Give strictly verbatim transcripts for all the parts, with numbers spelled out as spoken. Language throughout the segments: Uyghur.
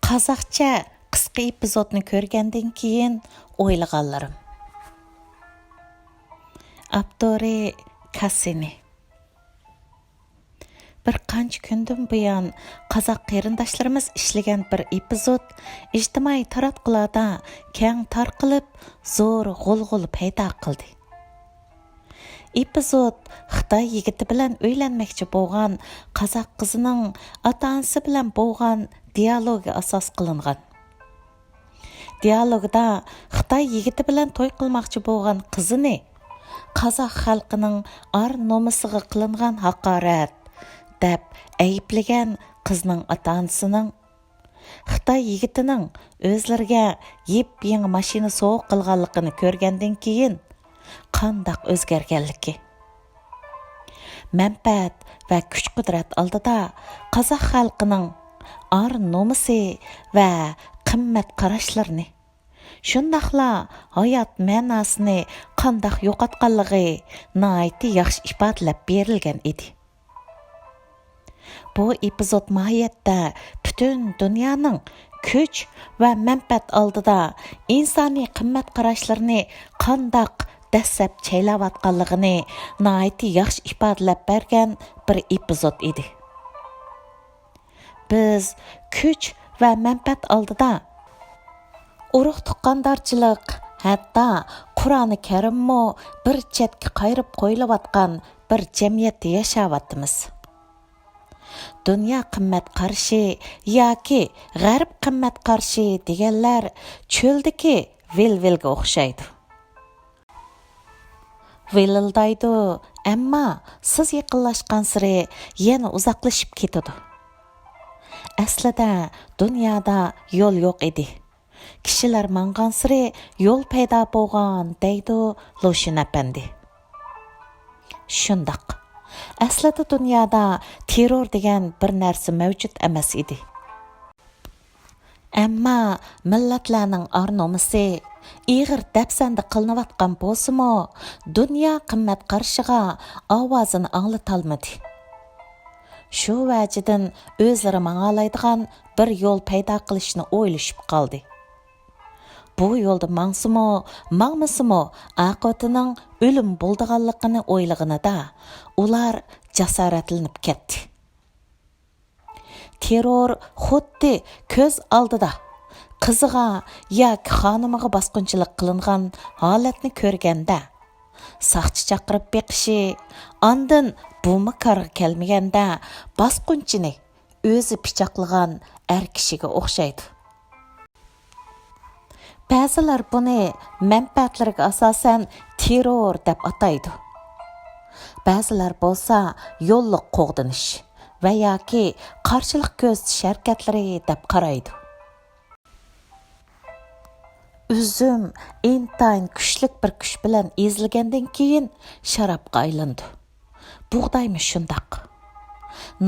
قازاقچە قىسقا ئېپىزودنى كۆرگەندىن كېيىن ئويلىغانلىرىم. ئاپتورى: كاسسىنى. بىر قانچە كۈندىن بۇيان قازاق قېرىنداشلىرىمىز ئىشلىگەن بىر ئېپىزود ئىجتىمائىي تاراتقۇلاردا كەڭ تارقىلىپ، زور غۇلغۇلا پەيدا قىلدى. ئېپىزود خىتاي يىگىتى بىلەن ئۆيلەنمەكچى بولغان قازاق قىزىنىڭ ئاتا-ئانىسى بىلەن بولغان دىيالوگى ئاساس قىلىنغان. دىيالوگدا خىتاي يىگىتى بىلەن توي قىلماقچى بولغان قىزىنى قازاق خەلقىنىڭ ئار-نومۇسىغا قىلىنغان ھاقارەت دەپ ئەيىبلىگەن قىزنىڭ ئاتا-ئانىسىنىڭ خىتاي يىگىتىنىڭ ئۆزلىرىگە يېپيېڭى ماشىنا سوۋغا قىلغانلىقىنى كۆرگەندىن كېيىن قانداق ئۆزگەرگەنلىكى، مەنپەئەت ۋە كۈچ-قۇدرەت ئالدىدا قازاق خەلقىنىڭ ئار-نومۇسى ۋە قىممەت قاراشلىرىنى، شۇنداقلا ھايات مەناسىنى قانداق يوقاتقانلىقى ناھايىتى ياخشى ئىپادىلەپ بېرىلگەن ئىدى. بۇ ئېپىزود ماھىيەتتە پۈتۈن دۇنيانىڭ كۈچ ۋە مەنپەئەت ئالدىدا ئىنسانىي قىممەت قاراشلىرىنى قانداق دەسسەپ چەيلەۋاتقانلىقىنى ناھايىتى ياخشى ئىپادىلەپ بەرگەن بىر ئېپىزود ئىدى. بىز كۈچ ۋە مەنپەئەت ئالدىدا ئۇرۇق-تۇغقاندارچىلىق، ھەتتا قۇرئانى كەرىممۇ بىر چەتكە قايرىپ قويۇلۇۋاتقان بىر جەمئىيەتتە ياشاۋاتىمىز. دۇنيا قىممەت قارىشى ياكى غەرب قىممەت قارىشى دېگەنلەر چۆلدىكى ۋىلۋىلگە ئوخشايدۇ. ۋىلىلدايدۇ، ئەمما سىز يېقىنلاشقانسېرى يەنە ئۇزاقلىشىپ كېتىدۇ. ئەسلىدە دۇنيادا يول يوق ئىدى. كىشىلەر ماڭغانسېرى يول پەيدا بولغان، دەيدۇ لۇشۈن ئەپەندى. شۇنداق. ئەسلىدە دۇنيادا تېررور دېگەن بىر نەرسە مەۋجۇت ئەمەس ئىدى. ئەمما مىللەتلەرنىڭ ئار-نومۇسى ئېغىر دەپسەندە قىلىنىۋاتقان بولسىمۇ، دۇنيا قىممەت قارىشىغا ئاۋازىنى ئاڭلىتالمىدى. شۇ ۋەجىدىن ئۆزلىرى ماڭالايدىغان بىر يول پەيدا قىلىشنى ئويلىشىپ قالدى. بۇ يولدا ماڭسىمۇ، ماڭمىسىمۇ ئاقىۋىتىنىڭ ئۆلۈم بولىدىغانلىقىنى ئويلىغىنىدا ئۇلار جاسارەتلىنىپ كەتتى. تېررور خۇددى كۆز ئالدىدا قىزىغا ياكى خانىمىغا باسقۇنچىلىق قىلىنغان ھالەتنى كۆرگەندە، ساقچى چاقىرىپ بېقىشى، ئاندىن بۇمۇ كارغا كەلمىگەندە باسقۇنچىنى ئۆزى پىچاقلىغان ئەر كىشىگە ئوخشايدۇ. بەزىلەر بۇنى مەنپەئەتلىرىگە ئاساسەن تېررور دەپ ئاتايدۇ. بەزىلەر بولسا يوللۇق قوغدىنىش ۋە ياكى قارشىلىق كۆرسىتىش ھەرىكەتلىرى دەپ قارايدۇ. ئۈزۈم ئىنتايىن كۈچلۈك بىر كۈچ بىلەن ئېزىلگەندىن كېيىن شارابقا ئايلىنىدۇ. بۇغدايمۇ شۇنداق.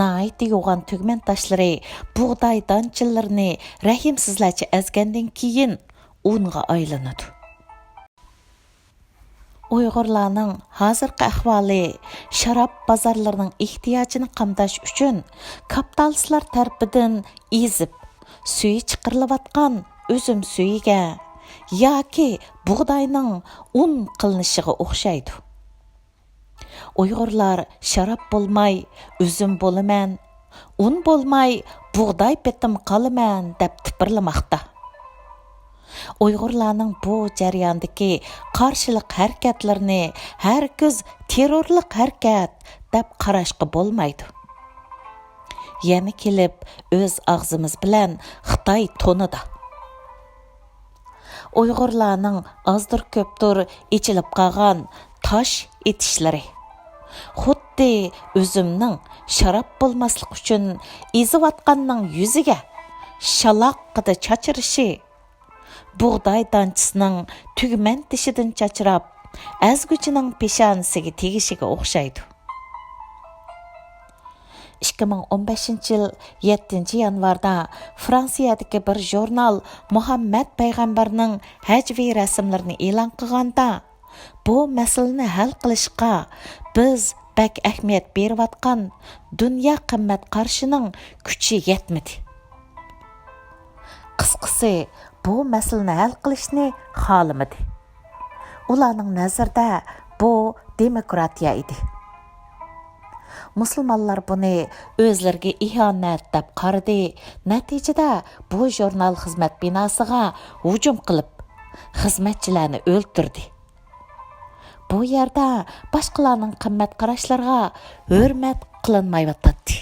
ناھايىتى يوغان تۈگمەن تاشلىرى بۇغداي دانچىلىرىنى رەھىمسىزلەرچە ئەزگەندىن كېيىن ئۇنغا ئايلىنىدۇ. ئۇيغۇرلارنىڭ ھازىرقى ئەھۋالى شاراب بازارلىرىنىڭ ئېھتىياجىنى قامداش ئۈچۈن كاپىتالىستلار تەرىپىدىن ئېزىپ، سۈيى چىقىرىلىۋاتقان ئۈزۈم سۈيىگە ياكى بۇغداينىڭ ئۇن قىلىنىشىغا ئوخشايدۇ. ئۇيغۇرلار شاراب بولماي ئۈزۈم بولىمەن، ئۇن بولماي بۇغداي پېتىم قالىمەن دەپ تىپىرلىماقتا. ئۇيغۇرلارنىڭ بۇ جەرياندىكى قارشىلىق ھەرىكەتلىرىنى ھەرگىز تېررورلۇق ھەرىكەت دەپ قاراشقا بولمايدۇ. يەنە كېلىپ ئۆز ئاغزىمىز بىلەن خىتاي تونىدا. ئۇيغۇرلارنىڭ ئازدۇر-كۆپتۇر ئېچىلىپ قالغان تاش ئېتىشلىرى، خۇددى ئۈزۈمنىڭ شاراب بولماسلىق ئۈچۈن ئېزىۋاتقاننىڭ يۈزىگە شالاققىدە چاچرىشى، بۇغداي دانچىسىنىڭ تۈگمەن تېشىدىن چاچراپ، ئەزگۈچىنىڭ پېشانىسىگە تېگىشىگە ئوخشايدۇ. ئىككى مىڭ ئون بەشىنچى يىل يەتتىنچى يانۋاردا فرانسىيەدىكى بىر ژۇرنال مۇھەممەد پەيغەمبەرنىڭ ھەجۋىي رەسىملىرىنى ئېلان قىلغاندا، بۇ مەسىلىنى ھەل قىلىشقا بىز بەك ئەھمىيەت بېرىۋاتقان دۇنيا قىممەت قارىشىنىڭ كۈچى يەتمىدى. قىسقىسى، بۇ مەسىلىنى ھەل قىلىشنى خالىمىدى. ئۇلارنىڭ نەزىرىدە بۇ دېموكراتىيە ئىدى. مۇسۇلمانلار بۇنى ئۆزلىرىگە ئىھانەت دەپ قارىدى، نەتىجىدە بۇ ژۇرنال خىزمەت بىناسىغا ھۇجۇم قىلىپ، خىزمەتچىلەرنى ئۆلتۈردى. بۇ يەردە باشقىلارنىڭ قىممەت قاراشلىرىغا ھۆرمەت قىلىنمايۋاتاتتى.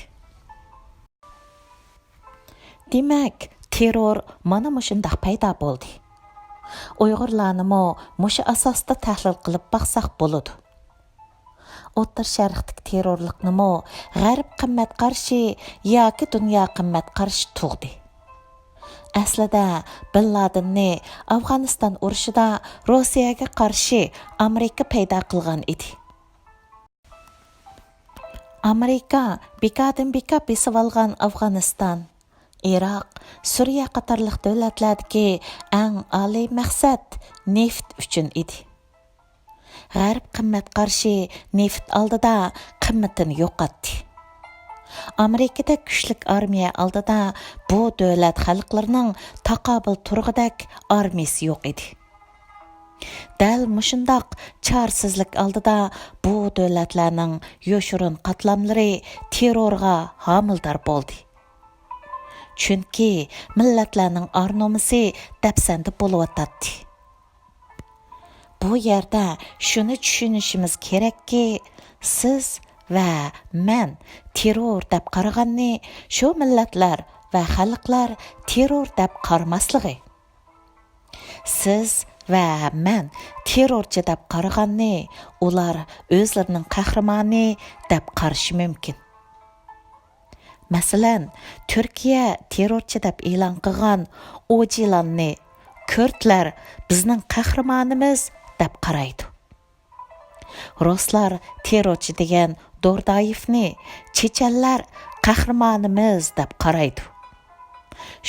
دېمەك، تېررور مانا مۇشۇنداق پەيدا بولدى. ئۇيغۇرلارنىمۇ مۇشۇ ئاساستا تەھلىل قىلىپ باقساق بولىدۇ. ئوتتۇرا شەرقتىكى تېررورلۇقنىمۇ غەرب قىممەت قارىشى ياكى دۇنيا قىممەت قارىشى تۇغدى. ئەسلىدە بىن لادىننى ئافغانىستان ئۇرۇشىدا روسىيەگە قارشى ئامېرىكا پەيدا قىلغان ئىدى. ئامېرىكا بىكاردىن بىكار بېسىۋالغان ئافغانىستان، ئىراق، سۈرىيە قاتارلىق دۆلەتلەردىكى ئەڭ ئالىي مەقسەت نېفىت ئۈچۈن ئىدى. غەرب قىممەت قارىشى نېفىت ئالدىدا قىممىتىنى يوقاتتى. ئامېرىكىدەك كۈچلۈك ئارمىيە ئالدىدا بۇ دۆلەت خەلقلىرىنىڭ تاقابىل تۇرغۇدەك ئارمىيىسى يوق ئىدى. دەل مۇشۇنداق چارىسىزلىك ئالدىدا بۇ دۆلەتلەرنىڭ يوشۇرۇن قاتلاملىرى تېررورغا ھامىلىدار بولدى. چۈنكى مىللەتلەرنىڭ ئار-نومۇسى دەپسەندە بولۇۋاتاتتى. بۇ يەردە شۇنى چۈشىنىشىمىز كېرەككى، سىز ۋە مەن تېررور دەپ قارىغاننى شۇ مىللەتلەر ۋە خەلقلەر تېررور دەپ قارىماسلىقى. سىز ۋە مەن تېررورچى دەپ قارىغاننى ئۇلار ئۆزلىرىنىڭ قەھرىمانى دەپ قارىشى مۇمكىن. مەسىلەن، تۈركىيە تېررورچى دەپ ئېلان قىلغان ئوجىلاننى كۈردلەر بىزنىڭ قەھرىمانىمىز دەپ قارايدۇ. رۇسلار تېررورچى دېگەن دوردايېۋنى چېچەنلەر قەھرىمانىمىز دەپ قارايدۇ.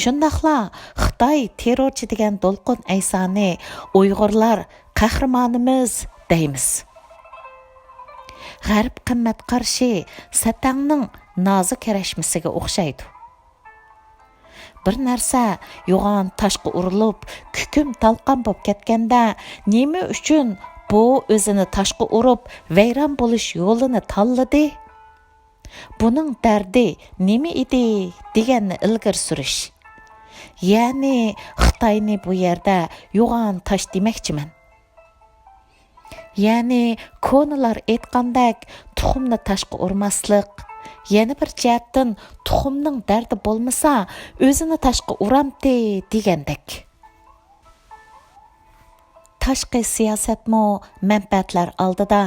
شۇنداقلا خىتاي تېررورچى دېگەن دولقۇن ئەيسانى ئۇيغۇرلار قەھرىمانىمىز دەيمىز. غەرب قىممەت قارىشى سەتەڭنىڭ نازۇك كىرەشمىسىگە ئوخشايدۇ. بىر نەرسە يوغان تاشقا ئۇرۇلۇپ، كۈكۈم تالقان بولۇپ كەتكەندە، نېمە ئۈچۈن بۇ ئۆزىنى تاشقا ئۇرۇپ، ۋەيران بولۇش يولىنى تاللىدى؟ بۇنىڭ دەردى نېمە ئىدى دېگەننى ئىلگىرى سۈرۈش. يەنى خىتاينى بۇ يەردە يوغان تاش دېمەكچىمەن. يەنى كونىلار ئېيتقاندەك، تۇخۇمنى تاشقا ئۇرماسلىق. يەنە بىر جەھەتتىن، تۇخۇمنىڭ دەردى بولمىسا، ئۆزىنى تاشقا ئۇرامتى دېگەندەك. تاشقى سىياسەتمۇ مەنپەئەتلەر ئالدىدا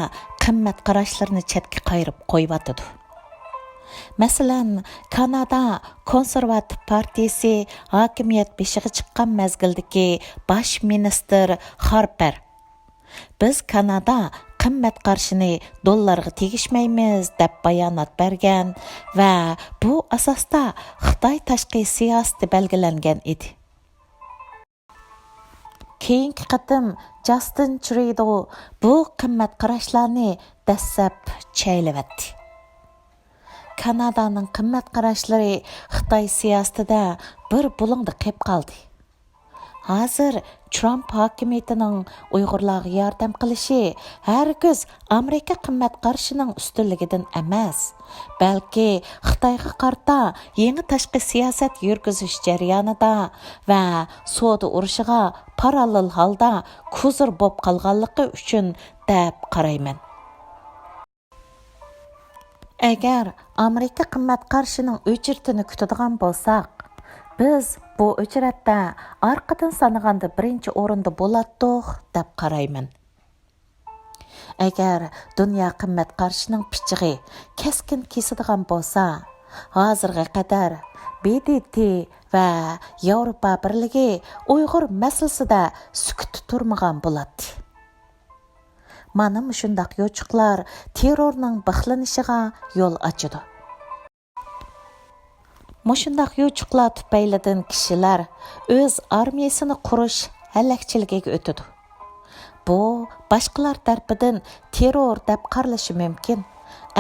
قىممەت قاراشلىرىنى چەتكە قايرىپ قويۇۋاتىدۇ. مەسىلەن، كانادا كونسېرۋاتىپ پارتىيىسى ھاكىمىيەت بېشىغا چىققان مەزگىلدىكى باش مىنىستىر خارپېر، «بىز كانادا قىممەت قارىشىنى دوللارغا تېگىشمەيمىز» دەپ بايانات بەرگەن ۋە بۇ ئاساستا خىتاي تاشقى سىياسىتى بەلگىلەنگەن ئىدى. كېيىنكى قېتىم جاستىن ترۇدو بۇ قىممەت قاراشلارنى دەسسەپ چەيلىۋەتتى. كانادانىڭ قىممەت قاراشلىرى خىتاي سىياسىتىدە بىر بۇلۇڭدا قېلىپ قالدى. ھازىر ترامپ ھاكىمىيىتىنىڭ ئۇيغۇرلارغا ياردەم قىلىشى ھەرگىز ئامېرىكا قىممەت قارىشىنىڭ ئۈستۈنلۈكىدىن ئەمەس، بەلكى خىتايغا قارىتا يېڭى تاشقى سىياسەت يۈرگۈزۈش جەريانىدا ۋە سودا ئۇرۇشىغا پاراللېل ھالدا كوزىر بولۇپ قالغانلىقى ئۈچۈن دەپ قارايمەن. ئەگەر ئامېرىكا قىممەت قارىشىنىڭ ئۆچرىتىنى كۈتىدىغان بولساق، بىز بۇ ئۆچرەتتە ئارقىدىن سانىغاندا بىرىنچى ئورۇندا بولاتتۇق دەپ قارايمەن. ئەگەر دۇنيا قىممەت قارىشىنىڭ پىچىقى كەسكىن كېسىدىغان بولسا، ھازىرغا قەدەر ب د ت ۋە ياۋروپا بىرلىكى ئۇيغۇر مەسىلىسىدە سۈكۈتتە تۇرمىغان بولاتتى. مانا مۇشۇنداق يوچۇقلار تېررورنىڭ بىخلىنىشىغا يول ئاچىدۇ. مۇشۇنداق يوچۇقلار تۈپەيلىدىن كىشىلەر ئۆز ئارمىيەسىنى قۇرۇش ھەلەكچىلىكىگە ئۆتىدۇ. بۇ باشقىلار تەرىپىدىن تېررور دەپ قارىلىشى مۇمكىن،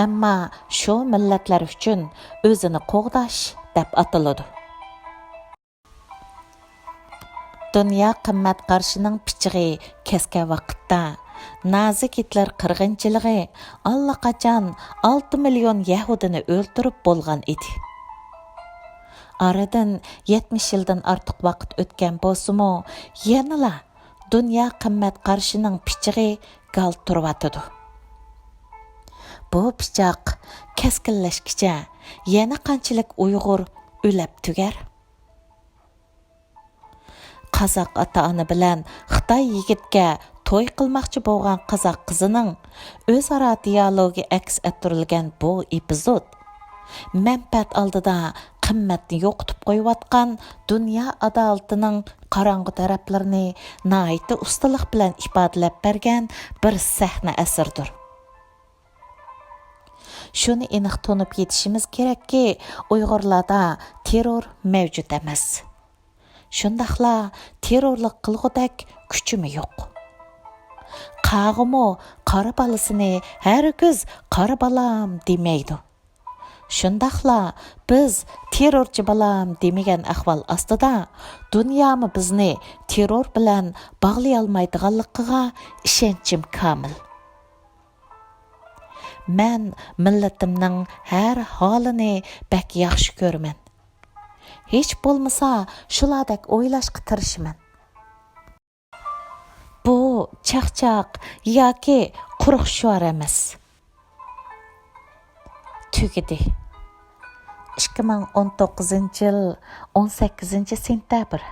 ئەمما شۇ مىللەتلەر ئۈچۈن ئۆزىنى قوغداش دەپ ئاتىلىدۇ. دۇنيا قىممەت قارىشىنىڭ پىچىقى كەسكەن ۋاقىتتا، نازى گىتلېر قىرغىنچىلىقى ئاللىقاچان ئالتە مىليون يەھۇدىينى ئۆلتۈرۈپ بولغان ئىدى. ئارىدىن يەتمىش يىلدىن ئارتۇق ۋاقىت ئۆتكەن بولسىمۇ، يەنىلا دۇنيا قىممەت قارىشىنىڭ پىچىقى گال تۇرۇۋاتىدۇ. بۇ پىچاق كەسكىنلەشكىچە يەنە قانچىلىك ئۇيغۇر ئۆلەپ تۈگەر؟ قازاق ئاتا-ئانا بىلەن خىتاي يىگىتكە توي قىلماقچى بولغان قازاق قىزىنىڭ ئۆزئارا دىيالوگى ئەكس ئەتتۈرۈلگەن بۇ ئېپىزود مەنپەئەت ئالدىدا قىممەتنى يوقىتىپ قويۇۋاتقان دۇنيا ئادالىتىنىڭ قاراڭغۇ تەرەپلىرىنى ناھايىتى ئۇستىلىق بىلەن ئىپادىلەپ بەرگەن بىر سەھنە ئەسىرىدۇر. شۇنى ئېنىق تونۇپ يېتىشىمىز كېرەككى، ئۇيغۇرلاردا تېررور مەۋجۇت ئەمەس. شۇنداقلا تېررورلۇق قىلغۇدەك كۈچىمۇ يوق. قاغىمۇ قارا بالىسىنى ھەرگىز قارا بالام دېمەيدۇ. شۇنداقلا بىز تېررورچى بالام دېمىگەن ئەھۋال ئاستىدا، دۇنيامۇ بىزنى تېررور بىلەن باغلىيالمايدىغانلىقىغا ئىشەنچىم كامىل. مەن مىللىتىمنىڭ ھەر ھالىنى بەك ياخشى كۆرىمەن. ھېچ بولمىسا شۇلاردەك ئويلاشقا تىرىشىمەن. بۇ چاقچاق ياكى قۇرۇق شوئار ئەمەس. تۈگىدى. ئىككى مىڭ ئون توققۇزىنچى يىل ئون سەككىزىنچى سېنتەبىر.